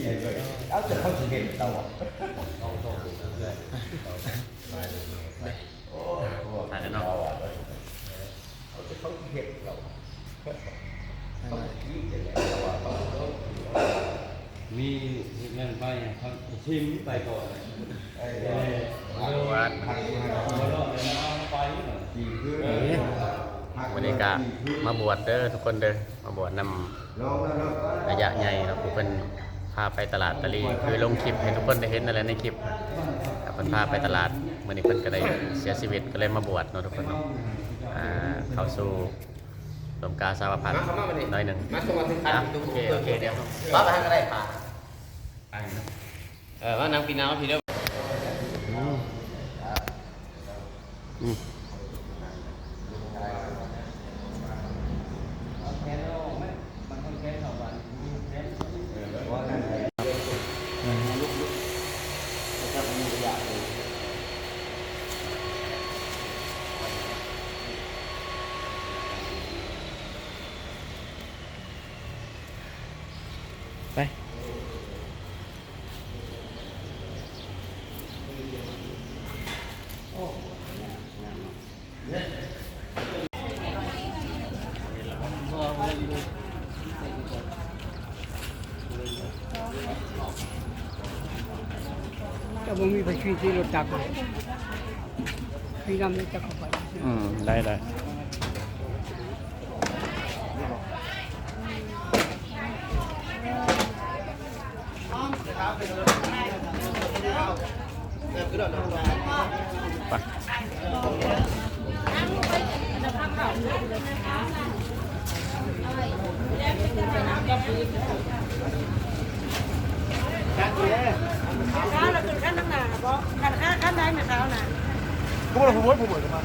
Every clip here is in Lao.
ເອົາແຕ່ເຂົາຊິເຮັດເອົາ ໂອ້ຍ ເຂົາຊິເຮັດເອົາ ເຂົາຊິຄິດແລ້ວວ່າເຂົາ ເຂົາ ມີເຮັດງານໄປ ເຂົາຊິມໄປກ່ອນ ເອີ ມາບວດ ມາເລາະແລ້ວມາເອົາໄປ ເອີ ມື້ນີ້ກະມາບວດເດີທຸກຄົນເດີ ມາບວດນຳ ໄລຍະໃຫຍ່ເນາະ ຜູ້ເພິ່ນພາໄປຕະຫຼາດຕະລີ ຄືລົງຄລິບໃຫ້ທຸກຄົນໄດ້ເຫັນນັ້ນແຫຼະໃນຄລິບ ເພິ່ນພາໄປຕະຫຼາດ ມື້ນີ້ເພິ່ນກໍໄດ້ເສຍຊີວິດ ກໍເລີຍມາບວດເນາະທຸກຄົນເນາະ ອ່າ ເຂົ້າສູ່ລົມກາສາວະພັນໜ້ອຍໜຶ່ງ ອ່າ ໂອເຄ ໂອເຄ ດຽວ ປ້າໄປຫາກໍໄດ້ ປ້າ ໄປ ເອີ ມານັ່ງປີນາວພີ້ເດີ ອືມ ອືມ ໄປ ຈະບໍ່ມີໃຜຂີ່ ຂີ່ລົດຈັກ ຂີ່ນຳລົດຈັກເຂົ້າໄປ ອືມ ໄດ້ ໄດ້. ໄປ ຄັນຂ້າລະຂຶ້ນຄັນທາງໜ້າບໍ ຄັນຂ້າຄັນໃດແມ່ຄ້ານະ ກໍບໍ່ຮູ້ ຜູ້ເບີດມາ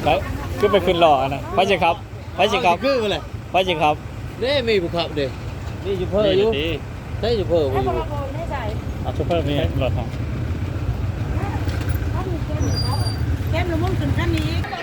ແລ້ວຄືໄປຂຶ້ນລໍ້ຫັ້ນນະ ໃຜຊິຂັບ ໃຜຊິຂັບ ຄືແຫຼະ ໃຜຊິຂັບ ເດ້ ມີຜູ້ຂັບເດ້ ມີໂຊເຟີຢູ່ ໃຊ້ໂຊເຟີບໍ່ຢູ່ ໃຊ້ບໍ່ຢູ່ ໃຊ້ໂຊເຟີມີລົດເຮົາ ເກັບລະມຸນຂຶ້ນຄັນນີ້ອີກ.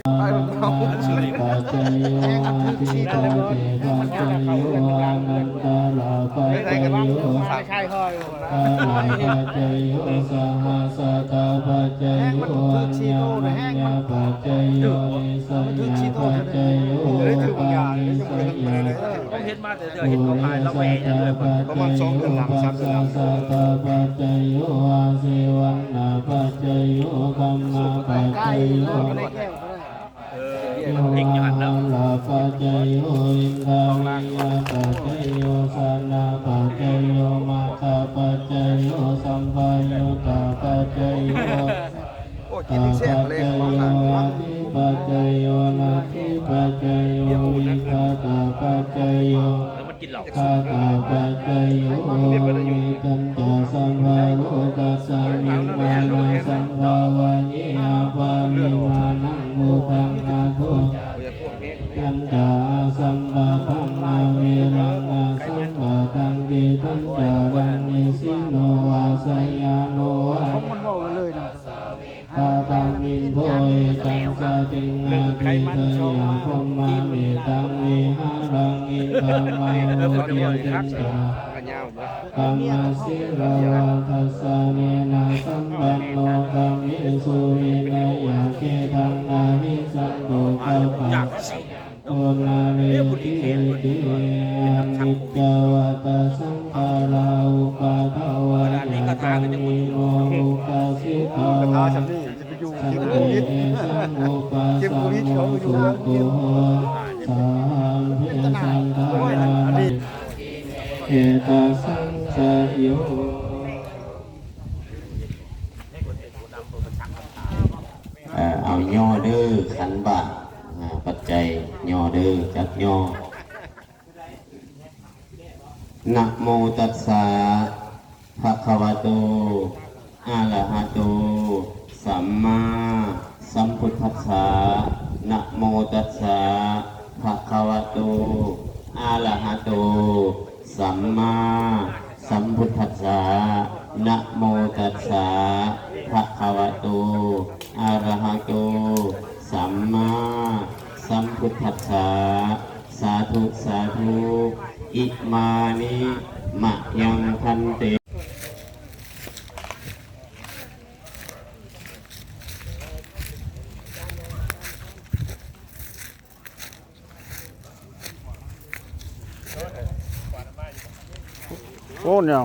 ປັດໄຈໂຍ ອະທິປະຕິປັດໄຈໂຍ ອະນັນຕະລະປັດໄຈໂຍ ກາລະປັດໄຈໂຍ ສະຫັດສະຕະປັດໄຈໂຍ ອັນຍະມັນຍະປັດໄຈໂຍ ນິສະຍະປັດໄຈໂຍ ອະປະນິສະຍະ ເຫັນມາແຕ່ເທື່ອເຫັນເຂົາຂາຍລະແວງເລີຍ ປະມານສອງເດືອນ ສາມເດືອນ ພັດສະສະຕະປັດໄຈໂຍ ອາຊີວັນນະປັດໄຈໂຍ ກຳມະປັດໄຈໂຍ ເອີ ເພງຢູ່ຫັ້ນເນາະ ລະປັດໄຈໂຍ ອິນທະວິຍະປັດໄຈໂຍ ຊະນະປັດໄຈໂຍ ມັກຂະປັດໄຈໂຍ ສຳປະຍຸດຕະປັດໄຈໂຍ ໂອ້ ກິນແຊບເລີຍ ອາທິປັດໄຈໂຍ ນັດຖິປັດໄຈໂຍ ວິພັດຕະປັດໄຈໂຍ ເອີ ມັນກິນເຫຼົ້າ ຄະຕາປັດໄຈໂຍ ເວຕັນຈະ ສັບພະໂລກັດສະມິງ ມານະ ສຳພາວະເຍ ອະປະລິມານັງ ພຸດທັງອາໂທ ຈັນຈາ ອະສຳປະທັງ ອະເວລັງ ອະສຳປະທັງ ທິຕັນຈາລັງ ນິສິນໂນ ວາສະຍາໂນ ວາ ຂອງມັນເວົ້າກັນເລີຍນະ ກະຕະມິນໂທ ເອຕັງສະຕິງ ອະທິດຖະຍາ ພົມມະເມຕັງ ວິຫາລັງ ອິນທາມາໂນ ເດເຕນຈາ ກຳມະສິລະວາທັດສະເນນະ ສຳປັນໂນ ກາເມສຸ ວິນະຍະເກທັງ ນະຫິສັນໂຕ ກະປະ ໂອນາເລ ເອ ເອ ເອ ອະນິດຈະວະຕະສັງຂາລາ ອຸປາທາວາຍະທຳມິໂນ ໂອຄາສິກາວາ ສັນເຕ ເອ ສັງ ອຸປະສັມໂມ ສຸໂຂ ໂຫ ສາເພ ສັນທານາມະ ເອຕະສັງສະໂຍ ເອີ ເອົາຍໍເດີ ຂັນບາດ ອາ ປັດໄຈຍໍເດີ ຈັບຍໍ. ນະໂມຕັດສະ ພະຄະວະໂຕ ອະລະຫະໂຕ ສຳມາສຳພຸດທັດສະ ນະໂມຕັດສະ ພະຄະວະໂຕ ອະລະຫະໂຕ ສຳມາສຳພຸດທັດສະ ນະໂມຕັດສະ ພະຄະວະໂຕ ອະລະຫະໂຕ ສຳມາສຳພຸດທັດສະ ສາທຸ ສາທຸ ອິມານິ ມະຍັງ ພັນເຕ. ໂອ້ ແນວ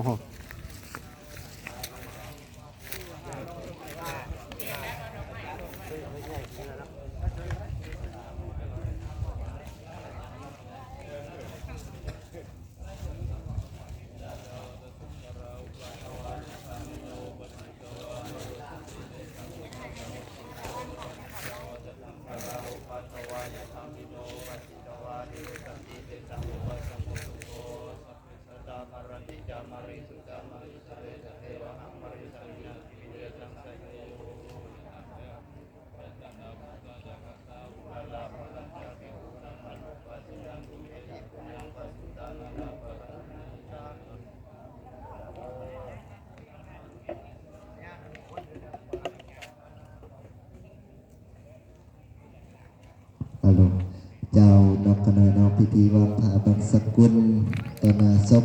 ອາໂລ ເຈົ້າ ເນາະ ຂະນ້ອຍເນາະ ພິທີວາງຜ້າບັງສະກຸນຕໍ່ໜ້າສົບ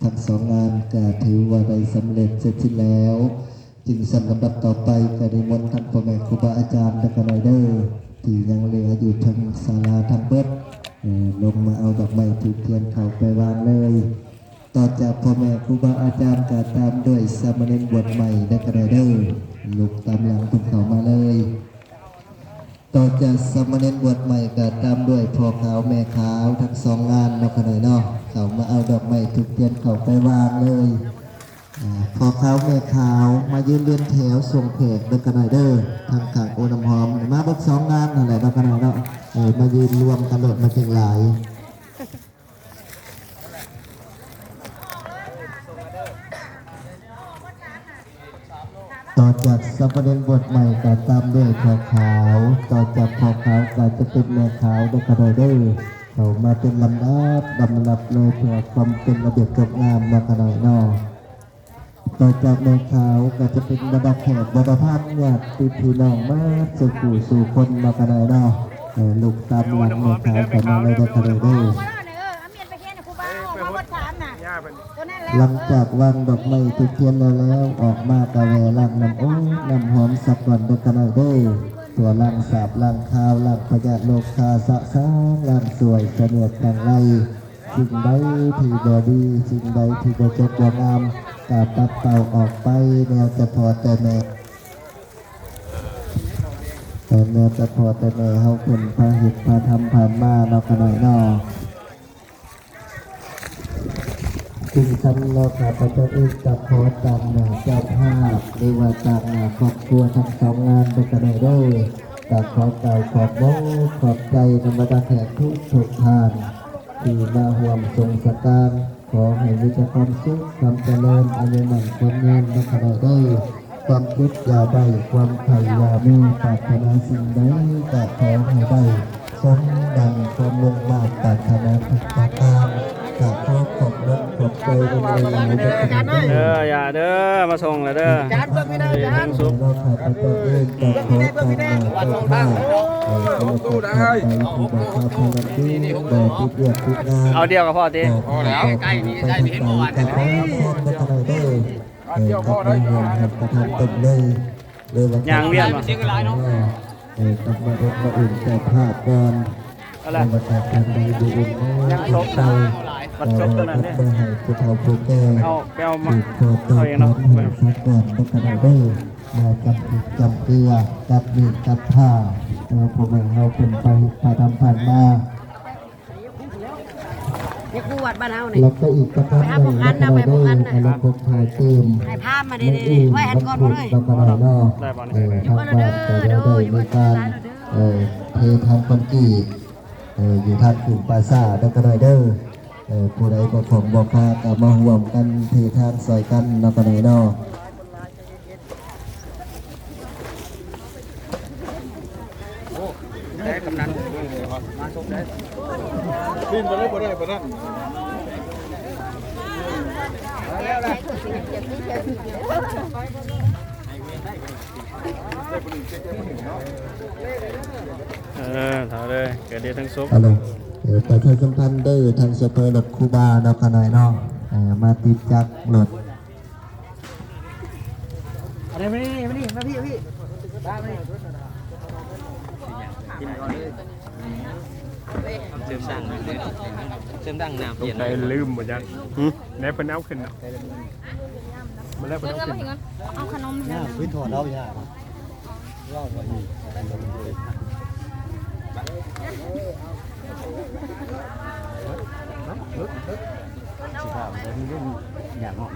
ທັງສອງງານ ກະຖືວ່າໄດ້ສຳເລັດເສັດສິ້ນແລ້ວ. ຈຶ່ງຊັ້ນລຳດັບຕໍ່ໄປ ກະນິມົນທັງພໍ່ແມ່ຄູບາອາຈານເດີຂະນ້ອຍເດີ ທີ່ຍັງເຫຼືອຢູ່ເທິງສາລາທັງເບິດ ເອີ ລົງມາເອົາດອກໄມ້ທູບທຽນເຂົ້າໄປວາງເລີຍ. ຕໍ່ຈາກພໍ່ແມ່ຄູບາອາຈານ ກະຕາມດ້ວຍສາມະເນນບວດໃໝ່ເດີຂະນ້ອຍເດີ ລຸກຕາມຫຼັງເພິ່ນເຂົ້າມາເລີຍ. ຕໍ່ຈາກສາມະເນນບວດໃໝ່ ກະຕາມດ້ວຍພໍ່ຂາວແມ່ຂາວທັງສອງງານເນາະຂະນ້ອຍເນາະ ເຂົ້າມາເອົາດອກໄມ້ທູບທຽນເຂົ້າໄປວາງເລີຍ. ອາ ພໍ່ຂາວແມ່ຂາວ ມາຢືນລຽນແຖວສົ່ງແຂກເດີຂະນ້ອຍເດີ ທາງຂ້າງໂອນ້ຳຫອມ ມາເບິດສອງງານຫັ້ນແຫຼະເນາະຂະນ້ອຍເນາະ ເອີ ມາຢືນລວມກັນໂລດ ມັນຈັ່ງຫຼາຍ. ຕໍ່ຈາກສາມະເນນບວດໃໝ່ ກະຕາມດ້ວຍພໍ່ຂາວ ຕໍ່ຈາກພໍ່ຂາວ ກະຈະເປັນແມ່ຂາວເດີຂະນ້ອຍເດີ ເຂົ້າມາເປັນລຳດັບ ລຳດັບເລີຍ ເພື່ອຄວາມເປັນລະບຽບຈົບງາມເນາະຂະນ້ອຍເນາະ. ຕໍ່ຈາກແມ່ຂາວກໍຈະເປັນບັນດາແຂກບັນດາທ່ານຍາດຕິພີ່ນ້ອງໝົດສູ່ຜູ້ສູ່ຄົນເນາະ ກະໄດ້ເນາະ. ເອີ ລູກຕາມຫຼັງແມ່ຂາວເຂົ້າມາເລີຍເດີ ກະໄດ້ເດີ. ຫຼັງຈາກວາງດອກໄມ້ທູບທຽນແລ້ວໆ ອອກມາກະແວ່ລ້າງນ້ຳອົບນ້ຳຫອມສາກ່ອນເດີ ກະໄດ້ເດີ. ເພື່ອລ້າງສາບລ້າງຄາວ ລ້າງພະຍາດໂລຄາ ສະສາງລ້າງສວຍສະເໜົດທັງໄລ. ສິ່ງໃດທີ່ບໍ່ດີ ສິ່ງໃດທີ່ບໍ່ຈົບບໍ່ງາມ ກະປັດເປົ່າອອກໄປ ແນວແຕ່ພໍ່ແຕ່ແມ່ ແນວແຕ່ພໍ່ແຕ່ແມ່ເຮົາເພິ່ນພາເຮັດພາທຳຜ່ານມາເນາະ ກະໄດ້ເນາະ. ຈຶ່ງຊັ້ນແລ້ວ ຂ້າພະເຈົ້າເອງກະຂໍຕາງໜ້າເຈົ້າພາບ ຫຼືວ່າຕາງໜ້າຄອບຄົວທັງສອງງານເດີ ກະໄດ້ເດີ ກະຂໍກ່າວຂອບອົກຂອບໃຈນຳບັນດາແຂກທຸກໆທ່ານ ທີ່ມາຮ່ວມສົ່ງສະການ. ຂໍໃຫ້ມີແຕ່ຄວາມສຸກຄວາມຈະເລີນ ອາຍຸໝັ້ນຂວັນຍືນເນາະ ກະໄດ້ເດີ. ຄວາມເຈັບຢ່າໄດ້ ຄວາມໄຂ້ຢ່າມີ ປາດຖະໜາສິ່ງໃດກະຂໍໃຫ້ໄດ້ສົມດັ່ງຄວາມມຸ່ງມາດປາດຖະໜາທຸກປະການ. ກະຂໍຂອບອົກຂອບໃຈນຳຫຼາຍໆເດີ ເດີ ຢ່າເດີ ມາສົ່ງແລ້ວເດີ. ຈານເບິ່ງນີ້ນະ ຈານ ເບິ່ງນີ້ເດີ ເບິ່ງນີ້ເດີ ເບິ່ງນີ້ເດີ ເບິ່ງນີ້ເດີ ເອົາດຽວກໍພໍຕິ ໄກໆນີ້ໄດ້ມີເຫັນບໍ່ຫວານ ເອີ ກັບມາຮ່ວມຮັບປະທານຕົ້ນເລີຍ ຫຼືວ່າ ຍ່າງວຽນບໍ່ ເອີ ກັບມາອົບມາອຸ່ນເຈົ້າພາບກ່ອນ ເອົາລະ ແລ້ວກໍທາງໃດບໍ່ອຸ່ນ ຍັງສົບ ເອົາ ບັດສົບຕົວນັ້ນເດ້ ເອົາ ໄປເອົາມາ ສືບຕໍ່ຕໍ່ ເອົາເອງເນາະ ແລ້ວກໍເອົາໄປເດີ ມາຈຳພຣິກຈຳເກືອ ຕັດມີດຕັດຜ້າ ເອີ ພໍ່ແມ່ເຮົາເພິ່ນໄປເຮັດພາທຳຜ່ານມາ. ເຮັດຢູ່ວັດບ້ານເຮົານີ້ ແລ້ວກໍອີກປະການໜຶ່ງ ໄປຫາພວກອັນນະ ໄປຫາພວກອັນນະ ໃຫ້ລະຄົບຖ່າຍເຕີມ ໃຫ້ພາມາເດ້ ໄວ້ອັນກ່ອນເລີຍ ວັນພຸດເນາະ ກະໄດ້ເນາະ ເອີ ທາງບ້ານກະໄດ້ມີການ ເອີ ເທທາງຄອນກຣີດ ເອີ ຢູ່ທາງຂຶ້ນປາສາດ ກະໄດ້ເດີ ເອີ ຜູ້ໃດບໍ່ຄ່ອງບໍ່ຄາກະມາຮ່ວມກັນເທທາງຊ່ອຍກັນເນາະ ກະໄດ້ເນາະ. ໂອ້ ແຕ່ກຳນັນ ມາສົບໄດ້ ປີນໄປເລີຍ ບໍ່ໄດ້ ບໍ່ໄດ້ ເອີ ເທົ່າເດີ ກະໄດ້ທັງສົບ ເອົາເລີຍ ເອີ ປະຊາສຳພັນເດີ ທາງໂຊເຟີລົດຄູບາເນາະ ຂະນ້ອຍເນາະ ເອີ ມາຕິດຈັກລົດ ອັນນີ້ ມານີ້ ມານີ້ ມາພີ່ ພີ່ ຕາມານີ້ ເສີມດັງ ເສີມດັງ ນ້ຳປ່ຽນ ໄປລືມບໍ່ຈັກ ຫື ແນວເພິ່ນເອົາຂຶ້ນເນາະ ມາແລ້ວເພິ່ນເອົາຂຶ້ນ ເອົາຂະໜົມໃຫ້ ຫາ ເພິ່ນຖອດເອົາ ຫາ. ຢາກເນາະ